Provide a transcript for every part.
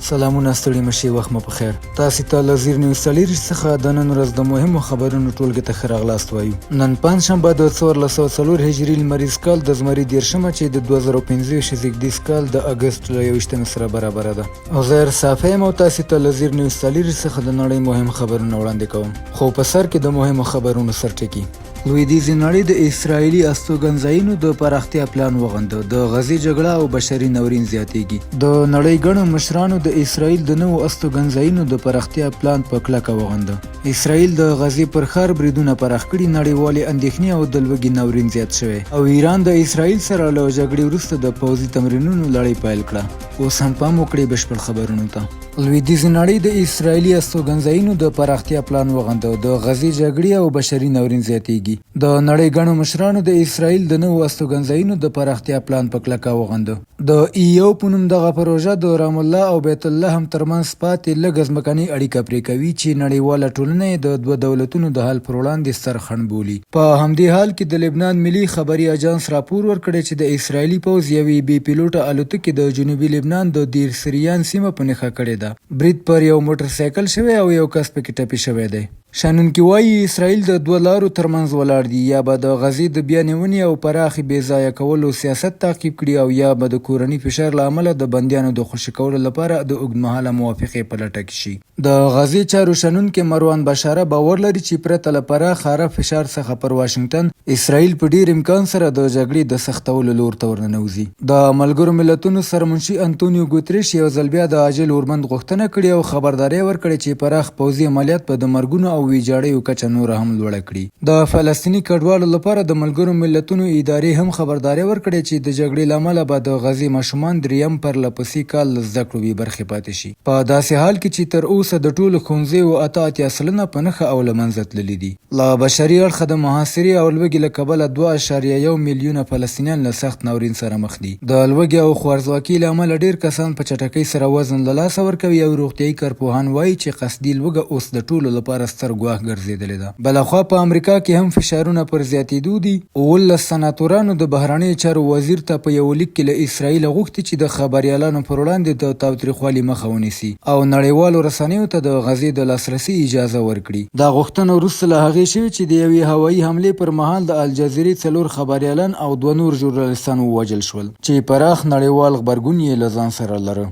سلامونه ستړي مشي وخت مو په خیر. تاسې ته له زیر نیوز څلېرویشت څخه د نن ورځ د مهمو خبرونو ټولګې ته ښه راغلاست وایو. نن پنجشنبه د 1404 هجري لمریز کال د زمري دېرشمه چې د 2025 زیږدیز کال د اګست له یوویشتمې سره برابره ده. عزیر صافی یم او تاسې ته له زیر نیوز څلېرویشت څخه د نړۍ مهم خبرونه وړاندې کوم. خو په سر کې د مهمو خبرونو سرټکي. لویدیځې نړۍ د اسراییلي استوګنځایونو د پراختیا پلان وغنده، د غزې جګړه او بشري ناورین زیاتېږي. د نړۍ ګڼو مشرانو د اسراییل د نوو استوګنځایونو د پراختیا پلان په کلکه وغنده. اسراییل د غزې پر ښار بریدونه پراخ کړي، نړیوالې اندېښنې او د لوږې ناورین زیات شوی او ایران د اسراییل سره له جګړې وروسته د پوځي تمرینونو لړۍ پیل کړه. اوس هم پام وکړئ بشپړ خبرونو ته. لویدیځې نړۍ د اسراییلي استوګنځایونو د پراختیا پلان وغنده، د غزې جګړې او بشري ناورین زیاتېږي. د نړۍ ګڼو مشرانو د اسراییل د نوو استوګنځایونو د پراختیا پلان په کلکه وغنده. د ای یو په نوم دغه پروژه د رام الله او بیت اللحم ترمنځ پاتې لږه ځمکنۍ اړیکه پرې کوي چې نړیواله ټولنه یې د دوه دولتونو د حل پر وړاندې ستر خنډ بولي. په همدې حال کې د لبنان ملي خبري اژانس راپور ورکړی چې د اسراییلي پوځ یوې بې پیلوټه الوتکې د جنوبي لبنان د دیر سریان سیمه په نښه کړې ده. برید پر یو موټر سایکل شوی او یو کس پکې ټپي شوی دی. شنونکي وايي، اسراییل د دوه لارو ترمنځ ولاړ دي، یا به د غزې د بیا نیونې او پراخې بې ځایه کولو سیاست تعقیب کړي او یا به د کورني فشار له امله د بندیانو د خوشې کولو لپاره د اوږدمهاله موافقې په لټه کې شي. د غزې چارو شنونکی مروان بشاره باور لري چې پرته له پراخ عرب فشار څخه پر واشنګټن، اسراییل په ډېر امکان سره د جګړې د سختولو لور ته ورننوځي. د ملګرو ملتونو سرمنشي انتونیو ګوتریش یو ځل بیا د عاجل اوربند غوښتنه کړې او خبرداری ورکړی چې پراخ پوځي عملیات به د مرګونو او ویجاړیو کچه نوره هم لوړه کړي. د فلسطیني کډوالو لپاره د ملګرو ملتونو ادارې هم خبرداری ورکړی چې د جګړې له امله به د غزې ماشومان درېیم پرله پسې کال له زده کړو بې برخې پاتې شي. په داسې حال کې چې تر اوسه د ټولو ښوونځیو 88% په نښه او له منځه تللي دي. له بشري اړخه د محاصرې او لوږې له کبله 2.1 میلیونه فلسطینیان له سخت ناورین سره مخ دي. د لوږې او خوارځواکۍ له امله ډېر کسان په چټکۍ سره وزن له لاسه ورکوي او روغتیايي کارپوهان وايي چې قصدي لوږه اوس د ټولو لپاره ستر ګواښ ګرځېدلې ده. بلخوا په امریکا کې هم فشارونه پر زیاتېدو دي. 17 سناتورانو د بهرنیو چارو وزیر ته په یوه لیک کې له اسراییله غوښتي چې د خبریالانو پر وړاندې د تاوتریخوالي مخه ونیسي او نړیوالو رسنیو ته د غزې د لاسرسي اجازه ورکړي. دا غوښتنه وروسته له هغې شوې چې د یوې هوایي حملې پر مهال د الجزیرې څلور خبریالان او دوه نور ژورنالیستان ووژل شول چې پراخ نړیوال غبرګون یې له ځان سره لره.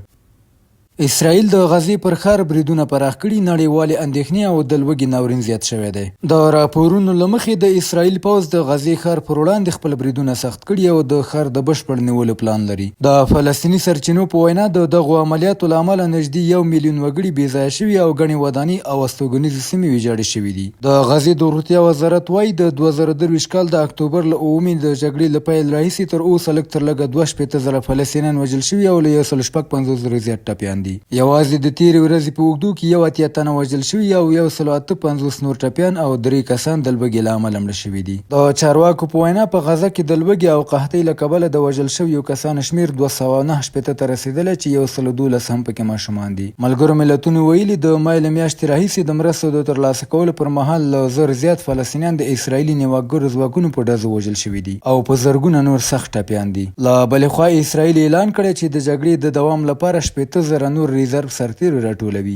اسراییل د غزې پر ښار بریدونه پراخ کړي، نړیوالې اندېښنې او د لوږې ناورین زیات شوی دی. د راپورونو له مخې، د اسراییل پوځ د غزې ښار پر وړاندې خپل بریدونه سخت کړي او د ښار د بشپړ نیولو پلان لري. د فلسطیني سرچینو په وینا، د دغو عملیاتو له امله نږدې یو میلیون وګړي بې ځایه شوي او ګڼې ودانۍ او استوګنیزې سیمې ویجاړې شوې دي. د غزې د روغتیا وزارت وايي، د 2023 کال د اکتوبر له اوومې د جګړې له پیل راهیسې تر اوسه لږ تر لږه 62 زره فلسطینیان وژل شوي او له 156 زرو زیات ټپیان دي. یوازې د تېرې ورځې په اوږدو کې 81 تنه وژل شوي او 158 نور ټپیان او درې کسان د لوږې له امله مړه شوي دي. د چارواکو په وینا، په غزه کې د لوږې او قحطۍ له کبله د وژل شویو کسانو شمېر 269 ته رسېدلی چې 112 هم پکې ماشومان دي. ملګرو ملتونو ویلي، د مې له میاشتې راهیسې د مرستو د ترلاسه کولو پر مهال له زر زیات فلسطینیان د اسراییلي نیواکګرو ځواکونو په ډزو وژل شوي دي او په زرګونه نور سخت ټپیان دي. له بلې خوا اسراییل اعلان کړی چې د جګړې د دوام لپاره 60 زره نور ریزرف سرتېري راټولوي.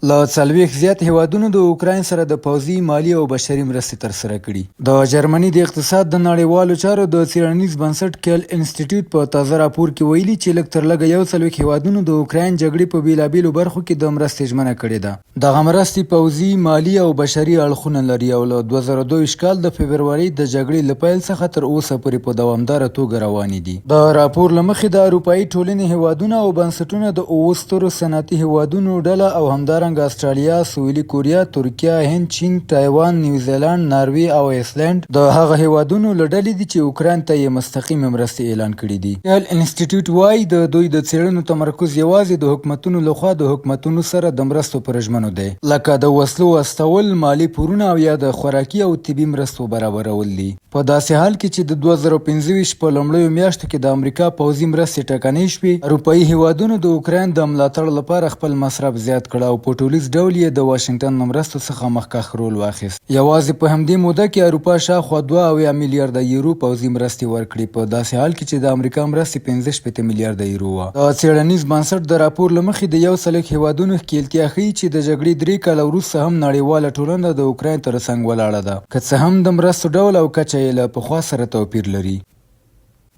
له 40 زیات هېوادونو د اوکراین سره د پوځي، مالي او بشري مرستې ترسره کړي. د جرمني د اقتصاد د نړیوالو چارو د څېړنیز بنسټ کیل انسټیټیوټ په تازه راپور کې ویلي چې لږ تر لږه 41 هېوادونو د اوکراین جګړې په بېلابېلو برخو کې د مرستې ژمنه کړې ده. دغه مرستې پوځي، مالي او بشري اړخونه لري او له 2022 کال د فبرورۍ د جګړې له پیل څخه تر اوسه پورې په دوامداره توګه روانې دي. د راپور له مخې د اروپايي ټولنې هېوادونه او بنسټونه د اوو سترو صنعتي هېوادونو ډله او همدارنګه اسټرالیا، سویلي کوریا، ترکیه، هند، چین، ټایوان، نیوزیلانډ، ناروې او ایسلنډ د هغه هېوادونو له ډلې دي چې اوکراین ته یې مستقیمې مرستې اعلان کړې دي. کیل انسټیټیوټ وايي، د دوی د څېړنو تمرکز یوازې د حکومتونو له خوا د حکومتونو سره د مرستو پر ژمنو دی، لکه د وسلو استول، مالي پورونه او یا د خوراکي او طبي مرستو برابرول دي. په داسې حال کې چې د 2025 په لومړیو میاشتو کې د امریکا پوځي مرستې ټکنۍ شوې، اروپايي هېوادونو د اوکراین د ملاتړ لپاره خپل مصرف زیات کړ او په په ټولیز ډول یې د واشنګټن له مرستو څخه مخکښ رول واخیست. یوازې په همدې موده کې اروپا شاوخوا 72 میلیارده یورو پوځي مرستې ورکړې، په داسې حال کې چې د امریکا مرستې 65 میلیارده یورو وه. د څېړنیز بنسټ د راپور له مخې، د 41 هېوادونو ښکېلتیا ښيي چې د جګړې درې کاله وروسته هم نړیواله ټولنه د اوکراین تر څنګ ولاړه ده، که څه هم د مرستو ډول او کچه یې له پخوا سره توپیر لري.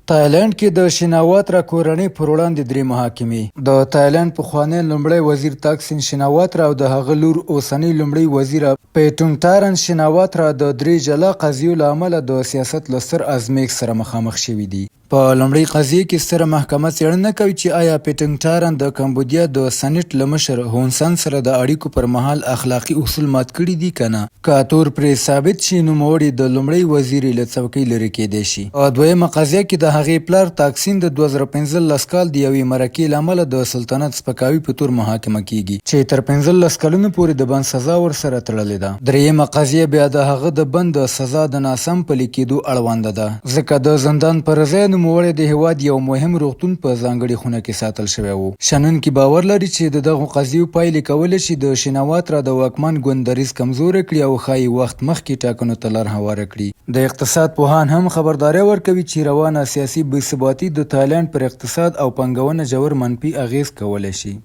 تایلنډ کې د شیناواترا کورنۍ پر وړاندې درې محاکمې. د تایلنډ پخوانی لومړی وزیر تاکسین شیناواترا او د هغه لور اوسنۍ لومړۍ وزیره پیټونګتارن شیناواترا د درې جلا قضیو له امله د سیاست له ستر ازمېښت سره مخامخ شوي دي. په لومړۍ قضیه کې ستره محکمه څېړنه کوي چې ایا پیټنګټارن د کمبودیا د سنټ له مشر هون سن سره د اړیکو پر مهال اخلاقي اصول مات کړي دي که نه. که تور پرې ثابت شي، نوموړې د لومړۍ وزیرې له څوکۍ لرې کېدای شي. په دویمه قضیه کې د هغې پلار تاکسین د 2015 کال د یوې مرکې له امله د سلطنت سپکاوي په تور محاکمه کېږي چې تر 15 کلونو پورې د بند سزا ورسره تړلې ده. درېیمه قضیه بیا د هغه د بند د سزا د ناسم پلي کېدو اړونده ده. ځکه د زندان پر ځای نوموړی د هېواد یو مهم روغتون په ځانګړې خونه کې ساتل شوی و. شنونکي باور لري چې د دغو قضیو پایلې کولی شي د شیناواترا د واکمن ګوند دریځ کمزوری کړي او ښايي وخت مخکې ټاکنو ته لار هواره کړي. د اقتصاد پوهان هم خبرداری ورکوي چې روانه سیاسي بې ثباتي د تایلنډ پر اقتصاد او پانګونه ژور منفي اغېز کولی شي.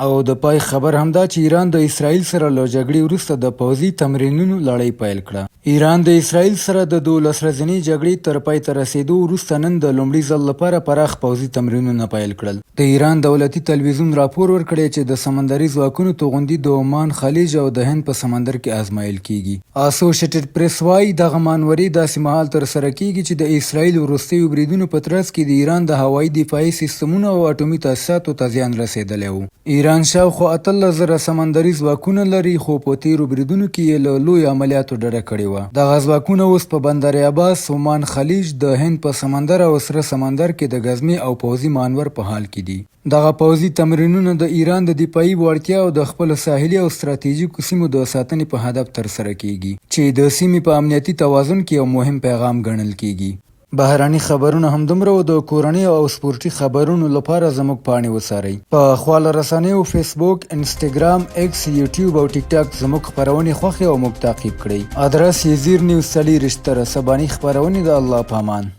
او د پای خبر هم دا چې ایران د اسرائیل سره له جګړې وروسته د پوځي تمرینونو لړۍ پیل کړه. ایران د اسرائیل سره د 12 ورځنۍ جګړې تر پای ته رسېدو وروسته نن د لومړي ځل لپاره پراخ پوځي تمرینونه پیل کړل. د ایران دولتي تلویزیون راپور ورکړی چې د سمندري ځواکونو توغندي د عمان خلیج او د هند په سمندر کې ازمایل کېږي. اسوشیټډ پریس وايي، دغه مانورې داسې مهال ترسره کېږي چې د اسراییل وروستیو بریدونو په ترڅ کې د ایران د هوایي دفاعي سیستمونو او اټومي تاسیساتو ته زیان رسېدلی و. ایران شاوخوا 18,000 سمندري ځواکونه لري، خو په تېرو بریدونو کې یې له لویو عملیاتو ډډه کړې وه. دغه ځواکونه اوس په بندر عباس، عمان خلیج، د هند په سمندر او سره سمندر کې د ګزمې او پوځي مانور په حال کې دي. دغه پوځي تمرینونه د ایران د دفاعي وړتیا او د خپلو ساحلي او ستراتیژیکو سیمو د ساتنې په هدف ترسره کېږي، چې د سیمې په امنیتي توازن کې یو مهم پیغام ګڼل کېږي. بهرني خبرونه همدومره وو، د کورنیو او سپورټي خبرونو لپاره زموږ پاڼې وڅارئ. په خواله رسنیو فیسبوک، انسټاګرام، ایکس، یوټیوب او ټیک ټاک زموږ خپرونې خوښې او موږ تعقیب کړئ. ادرس یې ځیر نیوز 24 تر سبانۍ خپرونې د الله په امان.